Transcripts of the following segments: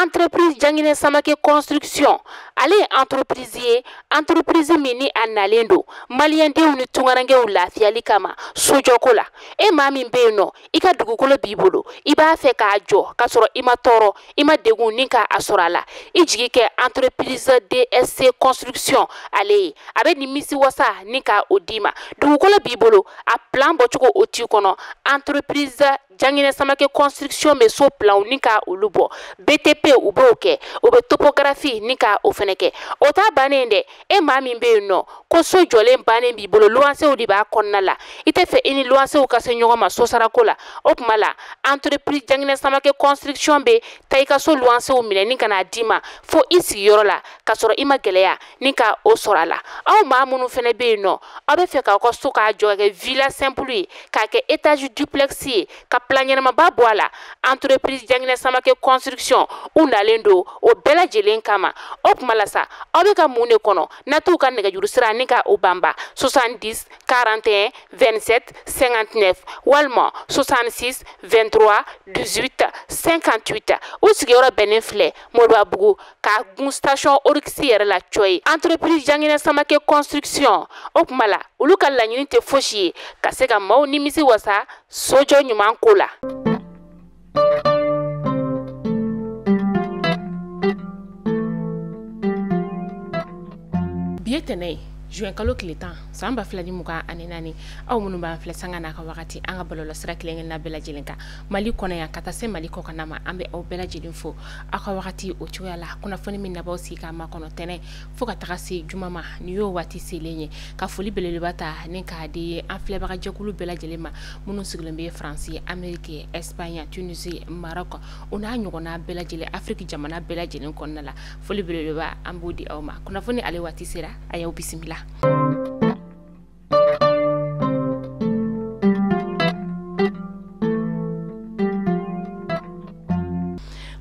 Entreprise Janginɛ Samake Construction, ale ye entreprise ye, entreprise min ni a nalen don maliyɛndenw ni tunkarankew lafiyali kama sojɔko la. E maa min bɛ yen nɔ, i ka dugukolo b'i bolo, i b'a fɛ k'a jɔ k'a sɔrɔ i ma tɔɔrɔ, i ma degun ni k'a sɔrɔ a la, i jigi kɛ entreprise DSC Construction ale ye. A bɛ nimisi wasa ni ka o d'i ma. Dugukolo b'i bolo, a plan bɔcogo o t'i kɔnɔ, entreprise Janginɛ Samake Construction bɛ so planw ni ka olu bɔ, BTP u b'o kɛ, u bɛ topographie ni ka o fɛnɛ kɛ. O t'a bannen dɛ, e maa min bɛ yen nɔ ko so jɔlen bannen b'i bolo, luwansew de b'a kɔnɔna la, i tɛ fɛ i ni luwansew ka se ɲɔgɔn ma sosarako la, o tuma la entreprise Janginɛ Samake Construction bɛ taa i ka so luwansew minɛ ni ka n'a d'i ma fo i sigiyɔrɔ la, k'a sɔrɔ i ma gɛlɛya ni ka o sɔrɔ a la. Aw maa minnu fɛnɛ bɛ yen nɔ, aw bɛ fɛ k'aw ka so k'a jɔ ka kɛ villa simple ye, k'a kɛ étage duplex ye, ka plan ɲɛnamaba bɔ a la, entreprise Janginɛ Samake Construction u nalen don o bɛɛ lajɛlen kama. O tuma la sa, aw bɛ ka mun de kɔnɔ? Na t'u ka nɛgɛjuru sira ni ka o banba 70 41 27 59 walima 66 23 18 58. U sigiyɔrɔ bɛnnen filɛ Moribabugu ka gun station Oryx yɛrɛ la cɔ ye. Entreprise Janginɛ Samake Construction, o tuma la olu ka laɲini tɛ fosi ye ka se ka maaw nimisi wasa sojɔ ɲuman ko la. Bi ye tɛnɛ ye, juin kalo tile 10 san 2024. Aw minnu b'an filɛ sanga n'a ka wagati an ka bɔlɔlɔsira kelen-kelenna bɛɛ lajɛlen kan Mali kɔnɔ yan ka taa se Mali kɔkanna ma, an bɛ aw bɛɛ lajɛlen fo aw ka wagati o cogoya la. Kunnafoni min nabaaw sigi k'a makɔnɔ tɛnɛ fo ka taga se juma ma, nin y'o waati selen ye ka foli belebeleba ta ni k'a di an filɛbagajɛkulu bɛɛ lajɛlen ma minnu sigilen bɛ Faransi, Amérique, Espagne, Tunisie, Maroc, o n'a ɲɔgɔnna bɛɛ lajɛlen, Afrique jamana bɛɛ lajɛlen kɔnɔna la. Foli belebeleba an b'o di aw ma. Kunnafoni ale waati sera, a y'aw bisimila.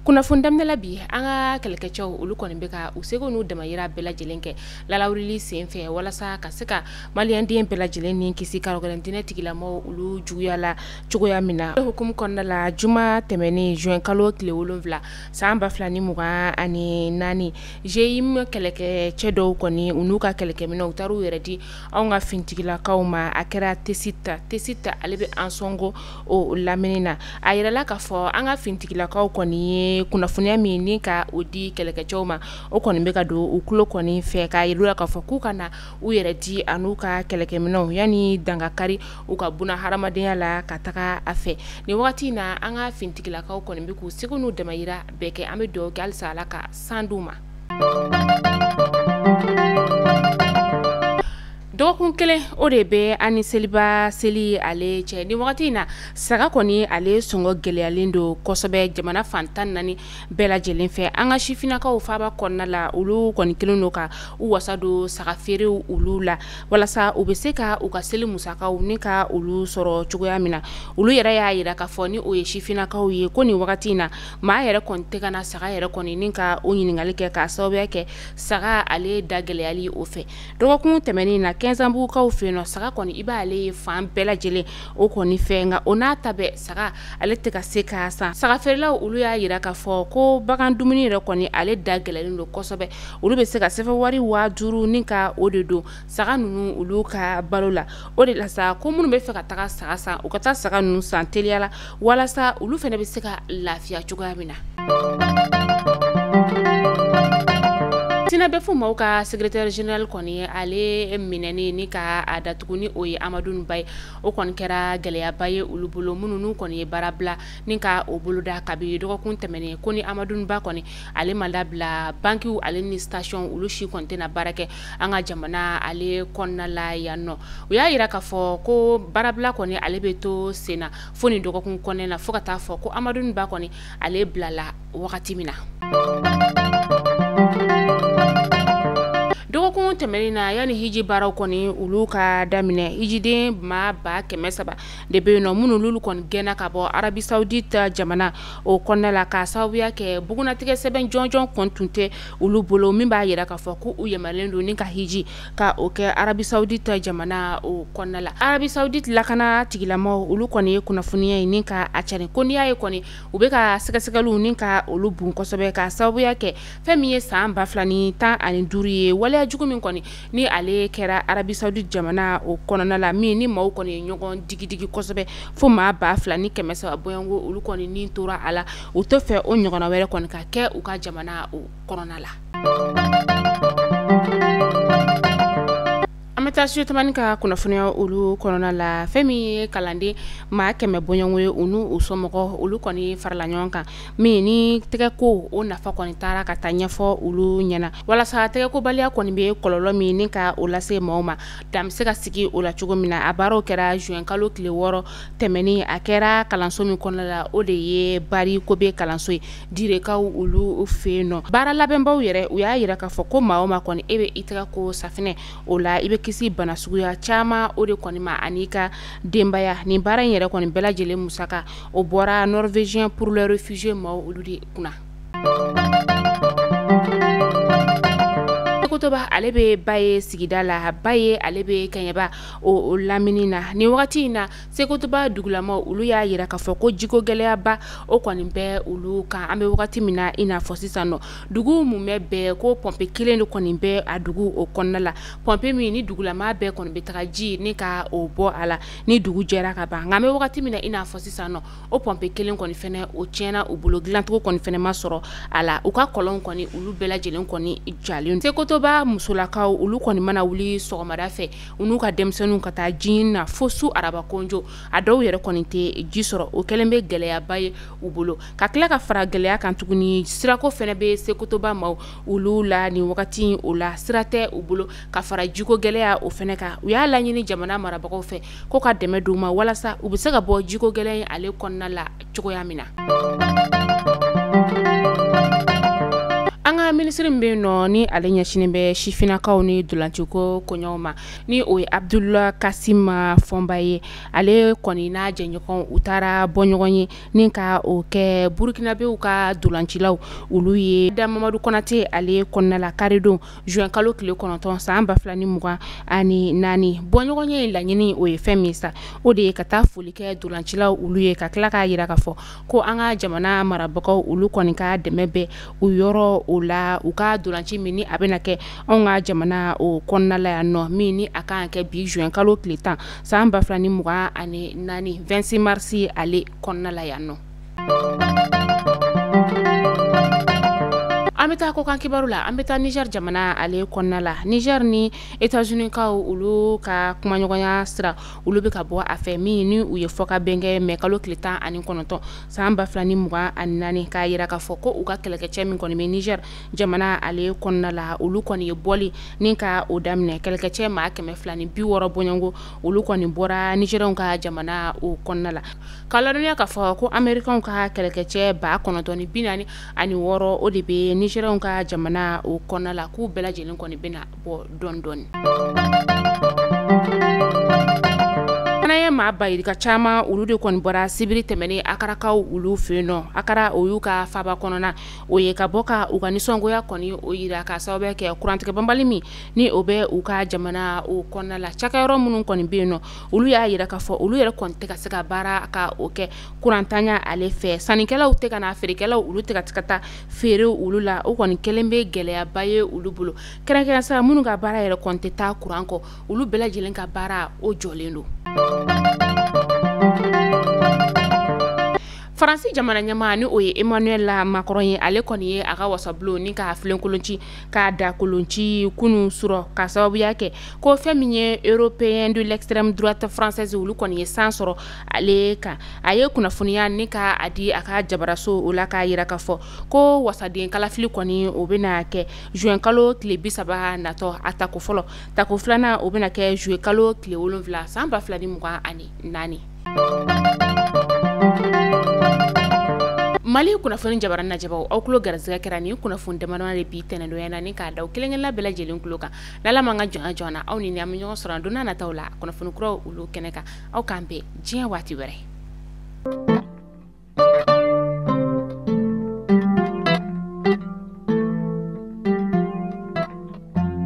Kunnafoni daminɛ la bi, an ka kɛlɛkɛcɛw olu kɔni bɛ ka u seko n'u damayira bɛɛ lajɛlen kɛ lalawulili sen fɛ walasa ka se ka maliyɛnden bɛɛ lajɛlen ni kisi karɔgɛlɛn diinɛ tigilamɔgɔw olu juguya la cogoya min na. O hukumu kɔnɔna la, juma tɛmɛnen juin kalo tile 7 san 2024, GIM kɛlɛkɛcɛ dɔw kɔni u n'u ka kɛlɛkɛminɛnw u taara u yɛrɛ di anw ka finitigilakaw ma. A kɛra Tessit, ale bɛ Ansongo o lamini na. A yirala k'a fɔ an ka finitigilakaw kɔni ye kunnafoniya min ni ka o di kɛlɛkɛcɛw ma, o kɔni bɛ ka don u tulo kɔni fɛ k'a yir'u la k'a fɔ k'u ka na u yɛrɛ di a n'u ka kɛlɛkɛminɛnw yanni dankari u ka buna hadamadenya la ka taga a fɛ. Nin wagati in na, an ka finitigilakaw kɔni bɛ k'u seko n'u damayira bɛɛ kɛ. An bɛ dugawu kɛ halisa Ala ka san d'u ma. Dɔgɔkun kelen o de bɛ an ni seliba seli ale cɛ. Ni wagati in na, saga kɔni ale sɔngɔ gɛlɛyalen don kosɛbɛ jamana fan 14 bɛɛ lajɛlen fɛ. An ka sifinnakaw faaba kɔnɔna la, olu kɔni kelen don ka u wasa don saga feerew olu la walasa u bɛ se ka u ka seli musakaw ni ka olu sɔrɔ cogoya min na. Olu yɛrɛ y'a yira k'a fɔ ni o ye sifinnakaw ye ko nin wagati in na, maa yɛrɛ kɔni tɛ ka na saga yɛrɛ kɔni ni ka o ɲininkali kɛ k'a sababuya kɛ saga ale da gɛlɛyali o fɛ. Dɔgɔkun tɛmɛnen na, Kɛnzanbugukaw fɛ yen nɔ, saga kɔni i b'ale ye fan bɛɛ lajɛlen o kɔni fɛ, nka o n'a ta bɛɛ saga ale tɛ ka se k'a san. Saga feerelaw olu y'a yira k'a fɔ ko bagan dumuni yɛrɛ kɔni ale da gɛlɛyalen don kosɛbɛ. Olu bɛ se ka sɛfɛ wari 5000 ni ka o de don saga ninnu olu ka balo la. O de la sa, ko minnu bɛ fɛ ka taga saga san, u ka taa saga ninnu san teliya la walasa olu fana bɛ se ka lafiya cogoya min na. SYNABEF maaw ka secrétaire général kɔni ale minɛnen ni ka a datugu ni o ye Amadu Ba ye, o kɔni kɛra gɛlɛyaba ye olu bolo minnu n'u kɔni ye baara bila ni ka o boloda kabi dɔgɔkun tɛmɛnen. Ko ni Amadu Ba kɔni ale ma labila, bankiw ale ni station olu si kɔni tɛna baara kɛ an ka jamana ale kɔnɔna la yan nɔ. U y'a yira k'a fɔ ko baarabila kɔni ale bɛ to sen na fo ni dɔgɔkun kɔnɔna na, fo ka taa fɔ ko Amadu Ba kɔni ale bilala wagati min na. Dɔgɔkun Dɔgɔkun tɛmɛnen na, yanni hiji baaraw kɔni olu ka daminɛ, hijiden maa 300 de bɛ yen nɔ minnu n'olu kɔni gɛnna ka bɔ Arabie Saoudite jamana o kɔnɔna la, k'a sababuya kɛ bugunnatigɛ sɛbɛn jɔnjɔn kɔni tun tɛ olu bolo min b'a yira k'a fɔ ko u yamaruyalen don ni ka hiji ka o kɛ Arabie Saoudite jamana o kɔnɔna la. Arabie Saoudite lakana tigilamaw olu kɔni ye kunnafoniya ye ni ka a cari ko n'i y'a ye kɔni u bɛ ka sɛgɛsɛgɛliw ni ka olu bon kosɛbɛ, k'a sababuya kɛ fɛn min ye san 2015 ye, waleya jugu min kɔni ni ale kɛra Arabie Saoudite jamana o kɔnɔna la, min ni maaw kɔni ye ɲɔgɔn digidigi kosɛbɛ fo maa 2300 bɔɲɔgɔnko olu kɔni ni tora a la. U tɛ fɛ o ɲɔgɔnna wɛrɛ kɔni ka kɛ u ka jamana o kɔnɔna la. An bɛ taa Suyetamani ka kunnafoniya olu kɔnɔna la. Fɛn min ye kalanden maa 100 bɔɲɔgɔnko ye, u n'u somɔgɔw olu kɔni farala ɲɔgɔn kan, min ni tɛgɛko o nafa kɔni taara ka taa ɲɛfɔ olu ɲɛna, walasa tɛgɛkobaliya kɔni bɛ kɔlɔlɔ min ni ka o lase maaw ma, dan bɛ se ka sigi o la cogo min na. A baaraw kɛra juin kalo tile 6 tɛmɛnen, a kɛra kalanso min kɔnɔna la, o de ye Bari Kobe kalanso ye Direkaw olu fɛ yen nɔ. Baara labɛnbaw yɛrɛ u y'a yira k'a fɔ ko maa o maa kɔni e bɛ i tɛgɛ ko safinɛ o la, i bɛ kisi bana suguya caman o de kɔni ma ani ka denbaya. Nin baara in yɛrɛ kɔni bɛɛ lajɛlen musaka o bɔra Norvégien pour les réfugiés maaw olu de kunna. Kotoba ale bɛ ba ye sigida la, ba ye ale bɛ Kɛɲɛba o lamini na. Nin wagati in na, Sekotoba dugulamaw olu y'a yira k'a fɔ ko jiko gɛlɛyaba o kɔni bɛ olu kan. An bɛ wagati min na i n'a fɔ sisan nɔ, dugu mumɛ bɛɛ ko pɔnpe kelen de kɔni bɛ a dugu o kɔnɔna la, pɔnpe min ni dugulama bɛɛ kɔni bɛ taga ji ni ka o bɔ a la ni dugu jɛra ka ban. Nka an bɛ wagati min na i n'a fɔ sisan nɔ, o pɔnpe kelen kɔni fɛnɛ o tiɲɛna u bolo, dilancogo kɔni fɛnɛ ma sɔrɔ a la. U ka kɔlɔn kɔni olu bɛɛ lajɛlen kɔni jalen. Sekotoba musolakaw olu kɔni mana wuli sɔgɔmada fɛ u n'u ka denmisɛnninw ka taa ji ɲini na fo su araba konjo, a dɔw yɛrɛ kɔni tɛ ji sɔrɔ. O kɛlen bɛ gɛlɛyaba ye u bolo. Ka tila ka fara gɛlɛya kan tuguni, sirako fɛnɛ bɛ Sekotoba maaw olu la nin wagati in, o la sira tɛ u bolo ka fara jiko gɛlɛya o fɛnɛ kan. U y'a laɲini jamana marabagaw fɛ ko ka dɛmɛ d'u ma walasa u bɛ se ka bɔ jiko gɛlɛya in ale kɔnɔna la cogoya min na. An ka minisiri min bɛ yen nɔ ni ale ɲɛsinnen bɛ sifinnakaw ni dolanciko koɲɛw ma, ni o ye Abdul Kasim Fɔnba ye, ale kɔni n'a jɛɲɔgɔn u taara bɔ ɲɔgɔn ye ni ka o kɛ Burukinabew ka dolancilaw olu ye da Mamadu Konate ale kɔnɔna la karidon juin kalo tile 9 san 2024. Bɔ ɲɔgɔn ye laɲini o ye fɛn min sa, o de ye ka taa foli kɛ dolancilaw olu ye, ka tila k'a yira k'a fɔ ko an ka jamana marabagaw olu kɔni ka dɛmɛ bɛ u yɔrɔ o la, u ka dolanci min ni a bɛna kɛ anw ka jamana o kɔnɔna la yan nɔ, min ni a kan kɛ bi juin kalo tile 10 san 2024 26 mars ale kɔnɔna la yan nɔ. An bɛ taa kɔkan kibaru la. An bɛ taa Niger jamana ale kɔnɔna la. Niger ni États-Unis kaw olu ka kumaɲɔgɔnya sira olu bɛ ka bɔ a fɛ, min ni u ye fɔkabɛn kɛ mɛ kalo tile 19 san 2024, k'a yira k'a fɔ ko u ka kɛlɛkɛcɛ min kɔni bɛ Niger jamana ale kɔnɔna la, olu kɔni ye bɔli ni ka o daminɛ. Kɛlɛkɛcɛ maa 260 bɔɲɔgɔnko olu kɔni bɔra Nigériens ka jamana o kɔnɔna la. K'a ladɔnniya k'a fɔ ko Américains ka kɛlɛkɛcɛ 946 o de bɛ Nigériens ka jamana o kɔnɔna la, k'u bɛɛ lajɛlen kɔni bɛna bɔ dɔɔni dɔɔni. Fana ye maa bayirika caman olu de kɔni bɔra sibiri tɛmɛnen Akarakaw olu fɛ yen nɔ. Akara o y'u ka faba kɔnɔna o ye, ka bɔ ka u ka nisɔngoya kɔni o yira ka sababu kɛ kurantigɛ banbali min ni o bɛ u ka jamana o kɔnɔna la. Cakɛyɔrɔ minnu kɔni bɛ yen nɔ, olu y'a yira k'a fɔ olu yɛrɛ kɔni tɛ ka se ka baara ka o kɛ kurantanya ale fɛ. Sannikɛlaw tɛ ka na, feerekɛlaw olu tɛ ka taa feere olu la, o kɔni kɛlen bɛ gɛlɛyaba ye olu bolo. Kɛrɛnkɛrɛn sa minnu ka baara yɛrɛ kɔni tɛ taa kuran kɔ, olu bɛɛ lajɛlen ka baara o jɔlen don. Faransi jamana ɲɛmaa ni o ye Emmanuel Macron ye, ale kɔni ye a ka wasabulon ni k'a filenkolonci k'a dakolonci kunun surɔ, ka sababuya kɛ ko fɛn min ye européen de l'extrême droite française olu kɔni ye san sɔrɔ ale kan. A ye kunnafoniya ni k'a di a ka jabaraso o la k'a yira k'a fɔ ko wasaden kalafili kɔni o bɛna kɛ juin kalo tile 30 natɔ, a tako fɔlɔ, tako filanan o bɛna kɛ juillet kalo tile 7 san 2024. Mali kunnafoni jabaranin lajɛbaaw, aw tulo garisɛgɛ kɛra nin kunnafoni damadama de bi tɛnɛndonya na, ni k'a da aw kelenkelenna bɛɛ lajɛlen tulo kan. N'Ala m'an ka jɔnya jɔ an na, aw ni ne an bɛ ɲɔgɔn sɔrɔ don n'a nataw la kunnafoni kuraw olu kɛnɛ kan. Aw k'an bɛn diɲɛ waati wɛrɛ.